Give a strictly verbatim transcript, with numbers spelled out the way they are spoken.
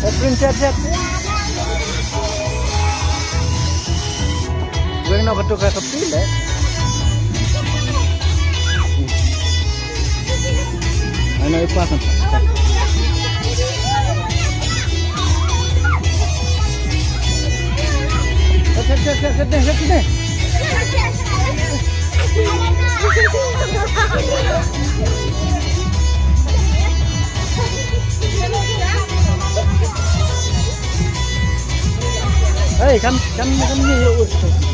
Prince, chat, chat. Weng no katu ka tepi le. Ano ipa kan. Chat, chat, chat, chat, chat, chat. Hey, come, come, come here.